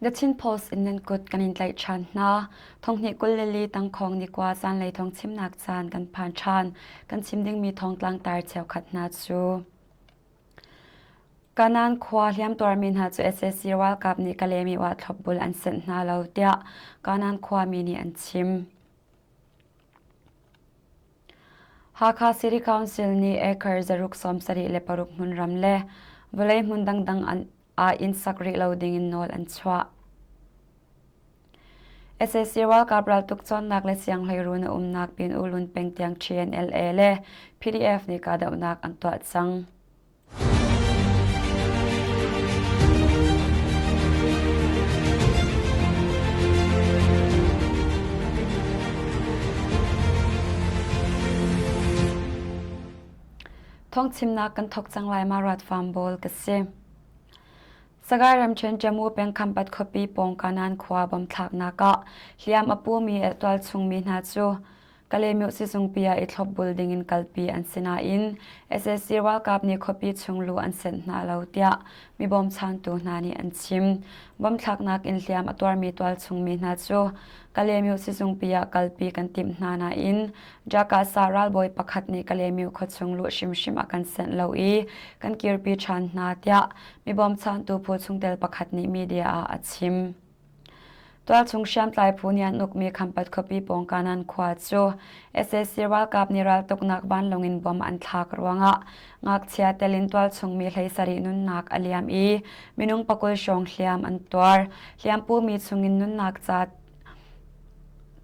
The Chin Post in nan kut kan in tlaih ṭhan hna. Thonghnih 22 tangkhawng nikua zanlei thawng chimnak caan kan phan ṭhan. Kan chim dingmi thawngtlang tar cheukhat hna cu. Kanan khua hliamtuarmi hna cu sac ralkap nih Kalemi ah thlopbul an senh hna lo tiah Kanan khuami nih an chim. Hakha City Council nih acre zaruk 76 hmunram le vawlei hmun dangdang ah inn sak rih lo dingin nawl an chuah. Sac ralkap raltuk cawnnak le sianghleiruun a umnak Pin U Lun peng tiang TNLA le PDF nih kahdohnak an tuah cang. Thawngchimnak kan thawk cang lai ma rat farm bawl ka si. Sagaing ramṭhen Jammu peng Khampat khuapi pawng Kanan khua bomb thlaknak ah hliam a pumi le tualchungmi hna cu Kalaymyo sizungpi ah i thlopbul dingin kalpi an si nain sac ralkap nih khuapi chung luh an senh hna lo tiah mi bawmchantu hna nih an chim. Bomb thlaknak in hliam a tuarmi tualchungmi hna cu Kalaymyo sizungpi ah kalpi kan timh hna nain Jakasa ralbawi pakhat nih Kalaymyo khuachung luh hrimhrim a kan senh lo i kan kirpi ṭhan hna tiah mi bawmchantu phu chungtel pakhat nih media ah a chim. Tualchung hriamtlai phu nih an ukmi Khampat khuapi pawng Kanan khua cu sac ralkap nih raltuknak vanlawng in bom an thlak ruangah ngakchia tel in tualchung mi 17 nunnak a liam i minung 20 hrawng hliam an tuar. Hliampu mi chungin nunnak ca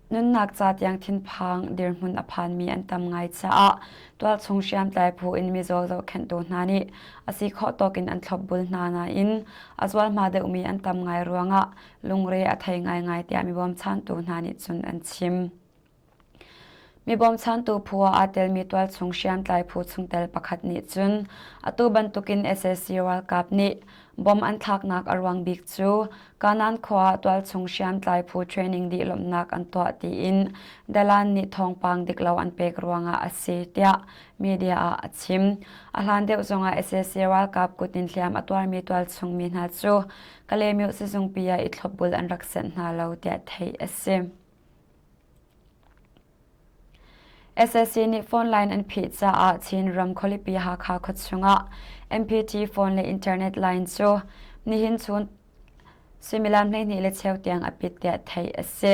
Nunnak ca tiang thinphang dirhmun a phanmi an tam ngai caah tualchung hriamtlai phu in mizaw zohkhenhtu hna nih a si khawh tawk in an thlopbul hna nain a zualhma deuhmi an tam ngai ruangah lungre a thei ngaingai tiah mi bawmchantu hna nih cun an chim. Mi bawmchantu phu ah aa telmi tualchung hriamtlai phu chungtel pakhat nih cun atu bantukin sac ralkap nih Bom an thlaknak a ruang bik cu Kanan khua ah tualchung hriamtlai phu training dih lawmhnak an tuah tiin Dalan nih thawngpang dik lo an pek ruangah a si tiah media ah a chim. A hlan deuh zongah sac ralkap kut in hliam a tuarmi tualchung mi hna cu Kalaymyo sizungpi ah i thlopbul an rak senh hna lo tiah theih a si. Sac nih phone line an phih caah Chin ram khualipi Hakha khuachung ah MPT phone le internet line cu nihin chun suimilam 12 le cheu tiang a pit tiah theih a si.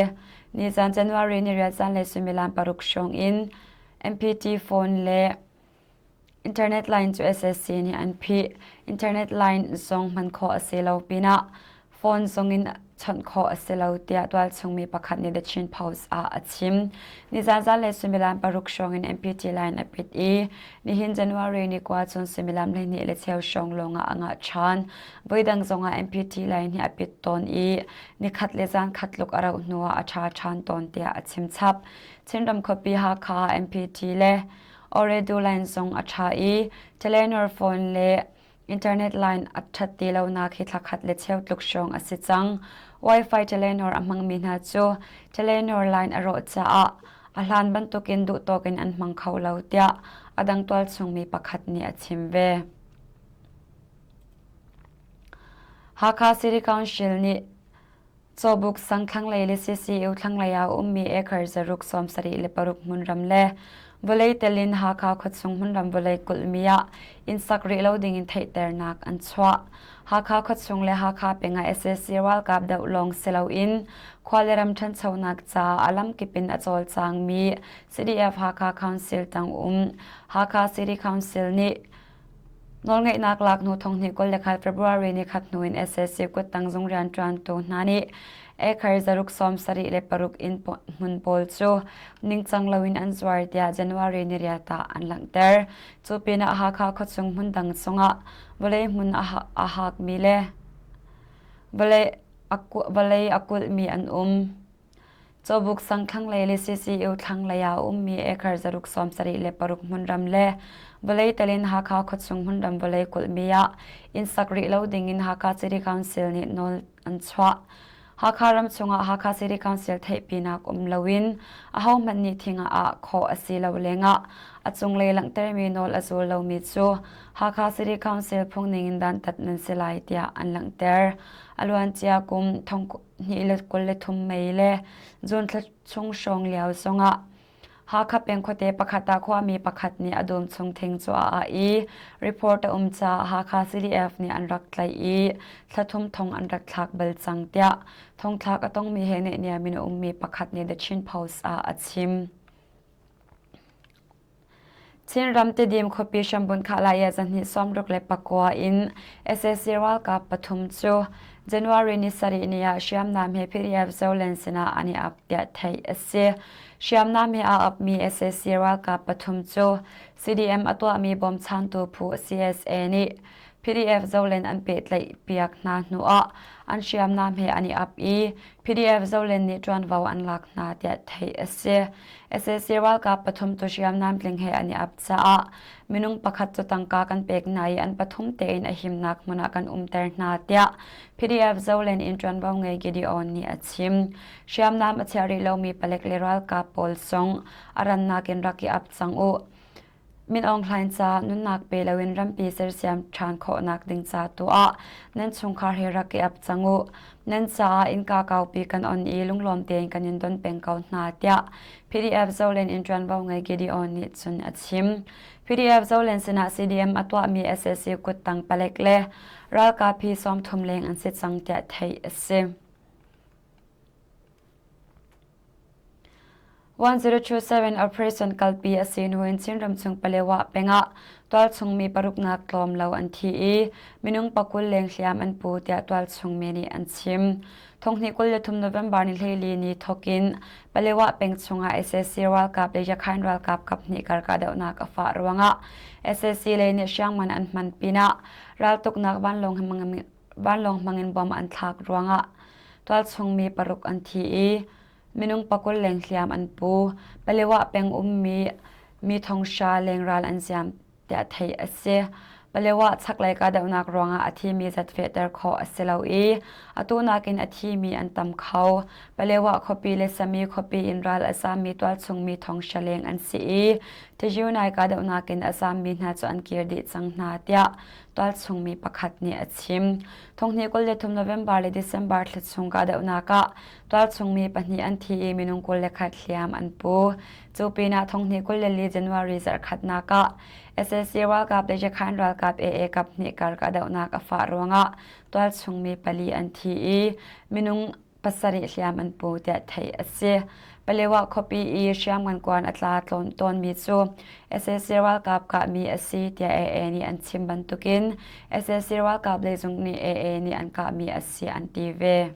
Nizan January niriat zanlei suimilam 6 hrawng in MPT phone le Internet line cu sac nih an phih. Internet line zong hman khawh a si lo pinah phone zong in chawnh khawh a si lo tiah tualchung mi pakhat nih The Chin Post ah a chim. Nizan zanlei suimilam 6 hrawng in MPT line a pit i nihin January ni kua cun suimilam 12 le cheu hrawng lawngah a ngah ṭhan. Voidang zongah MPT line hi a pit tawn i nikhat le zankhat tluk a rauh hnuah a ṭha ṭhan tawn tiah a chim chap. Chinram khuapi Hakha MPT le Ooredoo line zong a ṭha i Telenor phone le internet line a ṭhat ti lonak hi thlakhat le cheu tluk hrawng a si cang. Wi-Fi Telenor a hmangmi hna cu Telenor line a rawh caah a hlan bantukin duhtawk in an hmang kho lo tiah a dang tualchungmi pakhat nih a chim ve. Hakha City Council nih Cawbuk sang thlanglei le CCU thlanglei ah a ummi acre 676 hmunram le vawlei tel in Hakha khuachung hmunram vawlei kulhmi ah inn sak rih lo ding in theihternak an chuah. Hakha khuachung le Hakha peng ah sac ralkap doh lawng si loin khua le ram ṭhanchonak caah a lamkip in a cawlcangmi CDF Hakha Council tang um Hakha City Council nih Nawlngeihnak lak hnu 2021 February nikhat hnu in sac kuttang zung rianṭuantu hna nih acre 76 inn hmun pawl cu ningcang loin an zuar tiah January niriat ah an langhter. Cu pinah Hakha khuachung hmun dang zongah vawlei hmun a hakmi le vawlei a kulhmi an um. Cawbuk sang thlanglei le CCU thlanglei ah a ummi acre 676 hmunram le vawlei tel in Hakha khuachung hmunram vawlei kulhmi ah inn sak rih lo ding in Hakha City Council nih nawl an chuah. Hakha ram chungah Hakha City Council theihpinak um loin ahohmanh nih thing ah ah khawh a si lo lengah a cunglei langhtermi nawl a zul lomi cu Hakha City Council phungning in dantat nan si lai tiah an langhter. A luancia kum 2023 May le June thla chung hrawng lio zongah Hakha peng khuate pakhat ah khuami pakhat nih a dum chung thing cu a ah i report a um caah Hakha CDF nih an rak tlaih i thla thum thong an rak thlak bal cang tiah thongthlak a tongmi he naihniam in a ummi pakhat nih The Chin Post ah a chim. Chinram Tidim khuapi hrambun Khahlaya zahnih 69 in sac ralkap pathum cu January ni sarih ni ah hriamnam he PDF Zoland sinah an i ap tiah theih a si. Hriamnam he aa apmi sac ralkap pathum cu CDM a tuahmi bawmchantu phu CSA nih PDF Zoland an pehtlaih piak hna hnuah an hriamnam he an i ap i PDF Zoland nih ṭuanvo an lak hna tiah theih a si. Sac ralkap pathum cu hriamnam tling he an i ap caah minung pakhat cu tangka kan pek hna i an pathum tein a himnak hmun ah kan umter hna tiah PDF Zoland in ṭuanvo ngei Gideon nih a chim. Hriamnam a chia rih lomi palek le ralkap pawl zong a rannak in rak i ap cang u. Min Aung Hlaing ca nunnak pe loin rampi sersiam ṭhan khawhnak ding ca tu ah nan chungkhar he rak i ap cang u. Nan caah innka kaupi kan on i lunglawm tein kan in don peng ko hna tiah PDF Zolen in ṭuanvo ngei Gideon nih cun a chim. PDF Zolen sinah CDM a tuahmi sac kuttang palek le ralkap hi 30 leng an si cang tiah theih a si. 1027 Operation kalpi a si hnu in Chinram chung Palewa peng ah tualchungmi paruknak tlawm lo an thi i minung pakul leng hliam an pu tiah tualchungmi nih an chim. Thonghnih 23 November ni hleili ni thawkin Palewa peng chungah sac ralkap le Yakhain ralkap kaphnih kar kahdohnak a fah ruangah sac lei nih hriangman an hman pinah raltuknak vanlawng vanlawng hmangin bom an thlak ruangah tualchungmi paruk an thi i minung pakul leng hliam an pu. Palewa peng ummi mi thonghra leng ral an ziam tiah theih a si. Palewa chaklei kahdohnak ruangah a thimi zat fehter khawh a si lo i atu nakin a thimi an tam kho. Palewa khuapi le Sami khuapi in ral a zammi tualchungmi thonghra leng an si i Tayunai kahdohnak in a zammi hna cu an kir dih cang hna tiah tualchungmi pakhat nih a chim. Thonghnih 23 November le December thla chung kahdohnak ah tualchungmi pahnih an thi i minung 21 hliam an pu. Cu pinah thonghnih 24 January zarhkhatnak ah sac ralkap le Yakhan ralkap AA kap hnih kar kahdohnak a fah ruangah tualchungmi pali an thi i minung pasarih hliam an pu tiah theih a si. Palewa khuapi i hriamngan kuan a tla tawnmi cu sac ralkap kahmi a si tiah AA nih an chim bantukin sac ralkap lei zung nih AA nih an kahmi a si an ti ve.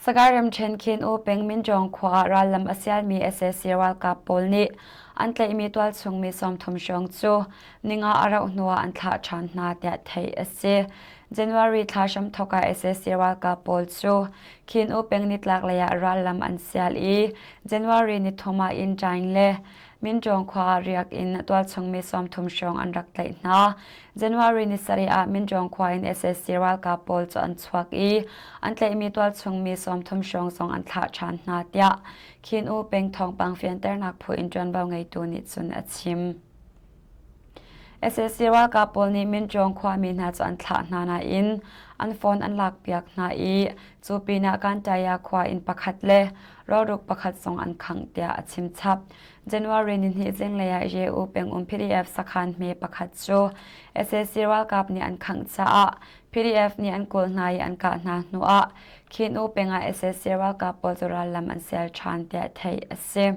Sagaing ramṭhen Khin U peng Minjong khua ah rallam a sialmi sac ralkap pawl nih an tlaihmi tualchung mi 30 hrawng cu ninga a rauh hnuah an thlah ṭhan hna tiah theih a si. January thla hramthawk ah sac ralkap pawl cu Khin U peng nitlak lei ah rallam an sial i January nithum ah Inn Ṭaing le Minṭawng khua ah riak in tualchung mi 30 hrawng an rak tlaih hna. January ni sarih ah Minṭawng khua in sac ralkap pawl cu an chuak i an tlaihmi tualchung mi 30 hrawng zong an thlah ṭhan hna tiah Khin U peng thawngpang fianternak phu in ṭuanvo ngeitu nih cun a chim. Sac ralkap pawl nih Minṭawng khuami hna cu an thlah hna nain an phone an lakpiak hna i cu pinah Kantaya khua inn pakhat le rawlruk pakhat zong an khangh tiah a chim chap. January nihnih zinglei ah Ye-U pengum PDF sakhan hme pakhat cu sac ralkap nih an khangh caah PDF nih an kawl hna i an kah hna hnuah Khin-U peng ah sac ralkap pawl cu rallam an sial ṭhan tiah theih a si.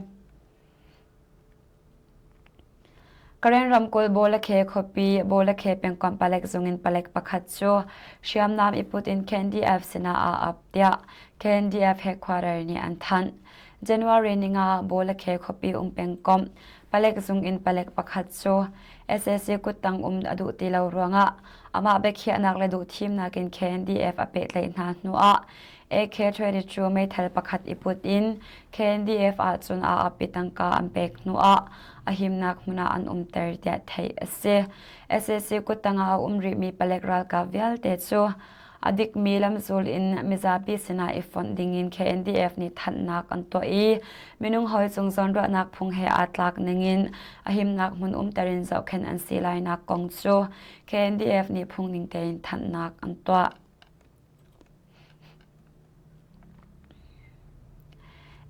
Karen ramkulh Bawlakhe khuapi Bawlakhe pengkomh palek zung in palek pakhat cu hriamnam i put in KNDF sinah aa ap tiah KNDF headquarter nih an thanh. January ninga ah Bawlakhe khuapi um pengkomh palek zung in palek pakhat cu sac kuttang um a duh ti lo ruangah amah biakhiahnak le duhthimnak in KNDF a pehtlaih hna hnuah AK-22 meithal pakhat i put in KNDF ahcun aa ap i tangka an pek hnuah a himnak hmun ah an umter tiah theih a si. Sac kuttang ah a um rihmi palek ralkap vialte cu A dikmi lamzul in mizapi sinah i fonh dingin KNDF nih thanhnak an tuah i minung hawi cung zawnruahnak phung he aa tlak ningin a himnak hmun umter in zohkhenh an si lainak kong cu KNDF nih phungning tein thanhnak an tuah.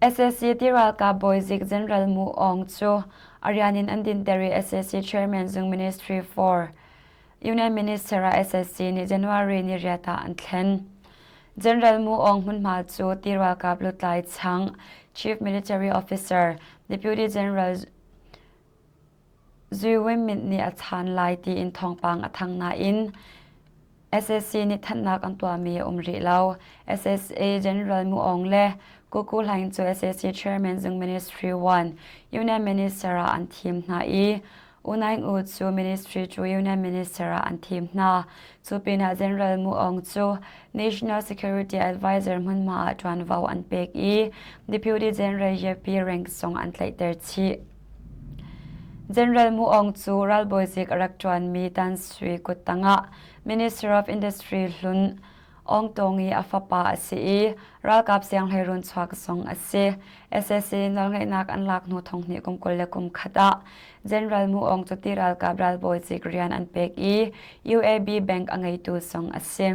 Sac ti ralkap bawizik General Mu Aung cu a rian in an dinter i sac Chairman zung Ministry for Union Minister ah sac nih January ni riat ah an thlen. General Mu Aung hmunhma cu ti ralkap lutlai chang Chief Military Officer Deputy General Zui Win Myint nih a chaan lai tiin thawngpang a thang nain sac nih thanhnak an tuahmi a um rih lo. SSA General Mu Aung le Kuku Hlaing cu sac Chairman zung Ministry 1 Union Minister ah an thim hna i U Naing U cu Ministry cu Union Minister ah an thim hna. Cu pinah General Mu Aung cu National Security Advisor hmunhma ah ṭuanvo an pek i Deputy General Yepi rank zong an tlaihter chih. General Mu Aung cu ralbawi zik a rak ṭuanmi Tan Sui kut tangah Minister of Industry hlun Aung Tawng i a fapa a si i ralkap sianghleirun chuak zong a si. Sac nawlngeihnak an lak hnu thonghnih kum 21 ah General Mu Aung cu ti ralkap ralbawi zik rian an pek i UAB Bank a ngeitu zong a si.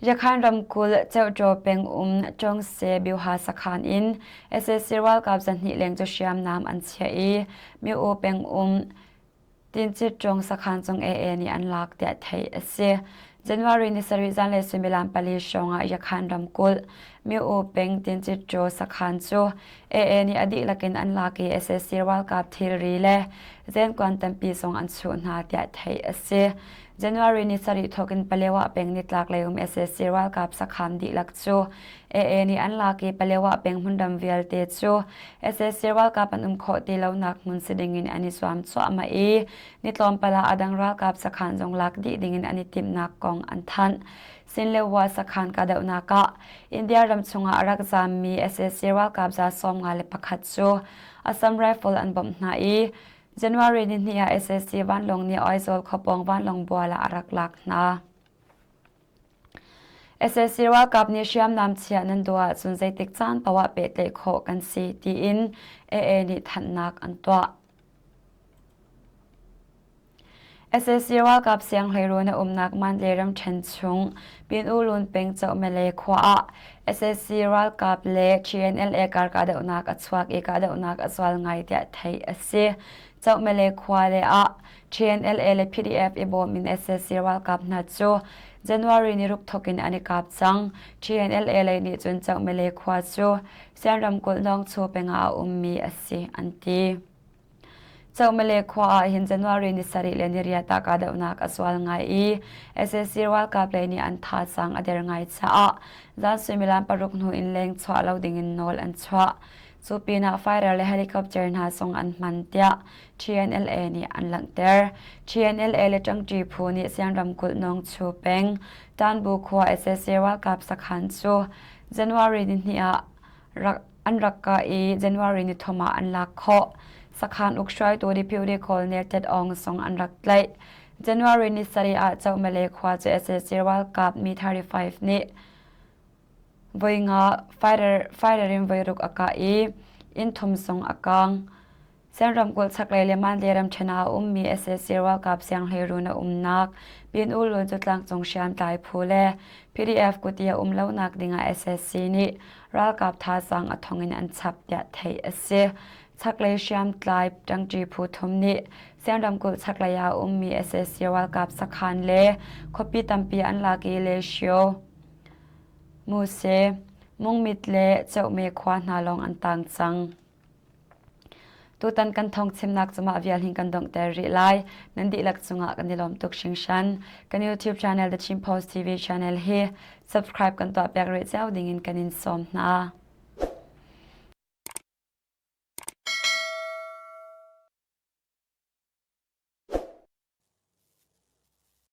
Yakhan ramkulh Ceuṭaw peng um Chongse Byuha sakhan in sac ralkap 200 leng cu hriamnam an chiah i Myo peng um Tincitṭung sakhan cung AA nih an lak tiah theih a si. January ni sarih zanlei suimilam pali hrawng ah Yakhan ramkulh Myo peng Tincitṭaw sakhan cu AA nih a dihlak in an lak i sac ralkap thilri le zenkuan tampi zong an chuh hna tiah theih a si. January ni sarih thawk in Palewa peng nitlak lei um sac ralkap sakhan dihlak cu AA nih an lak i Palewa peng hmunram vialte cu sac ralkap an um khawh ti lonak hmun si ding in an i zuam cuahmah i ni tlawmpal ah a dang ralkap sakhan zong lak dih ding in an i timhnak kong an thanh. Sinlewa sakhan kahdohnak ah India ram chungah a rak zaammi sac ralkap za 51 cu Assam Rifle an bawmh hna i January ni hnih ah sac vanlawng nih Aizawl khuapawng vanlawng bual ah a rak lak hna. Sac ralkap nih hriamnam chiah nan duh ahcun zeitik caan paoh ah pehtlaih khawh kan si tiin AA nih thanhnak an tuah. Sac ralkap sianghleiruun a umnak Mandalay ramṭhen chung Pyin-U-Lun peng Chohmele khua ah sac ralkap le TNLA kar kahdohnak a chuak i kahdohnak a zual ngai tiah theih a si. Chohmele khua le ah TNLA le PDF i bawm in sac ralkap hna cu January ni ruk thawk in an i kap cang. TNLA lei nih cun Chohmele khua cu Sian ramkulh Nawngchu peng ah a ummi a si an ti. Chomale khua ah hin January ni sarih le ni riat ah kahdohnak a zual ngai i sac ralkap lei nih an thazaang a der ngai caah zan suimilam paruk hnu in leng chuah lo dingin nawl an chuah. Cu pinah fighter le helicopter hna zong an hman tiah TNLA nih an langhter. TNLA le ṭangṭi phu nih Sian ramkulh Nawngchu peng Tanbu khua sac ralkap sakhan cu January ni hnih ah rak an rak kah i January ni thum ah an lak khawh. Sakhan uk hruaitu Deputy Colonel Tet Aung zong an rak tlaih. January ni sarih ah Chohmale khua cu sac ralkap mi 35 nih voi nga fighter, fighter in voi ruk a kah i inn thum zong a kang. Sen ramkulh chaklei le Mandalay ramṭhen ah a ummi sac ralkap sianghleiruun a umnak Pyin-U-Lun cu tlangcung hriamtlai phu le PDF kut i a um lonak dingah sac nih ralkap thazaang a thong in an chap tiah theih a si. Chaklei hriamtlai ṭangṭi phu thum nih Sian ramkulh chaklei ah a ummi sac ralkap sakhan le khuapi tampi an lak i Leshio, Muse, Mungmit le Chohme khua hna lawng an tang cang. Tutan kan thawngchimnak cu mah vial hin kan donghter rih lai. Nan dihlak cungah kan i lawm tuk hringhran. Kan YouTube channel The Chin Post TV channel hi subscribe kan tuahpiak rih cio dingin kan in sawm hna.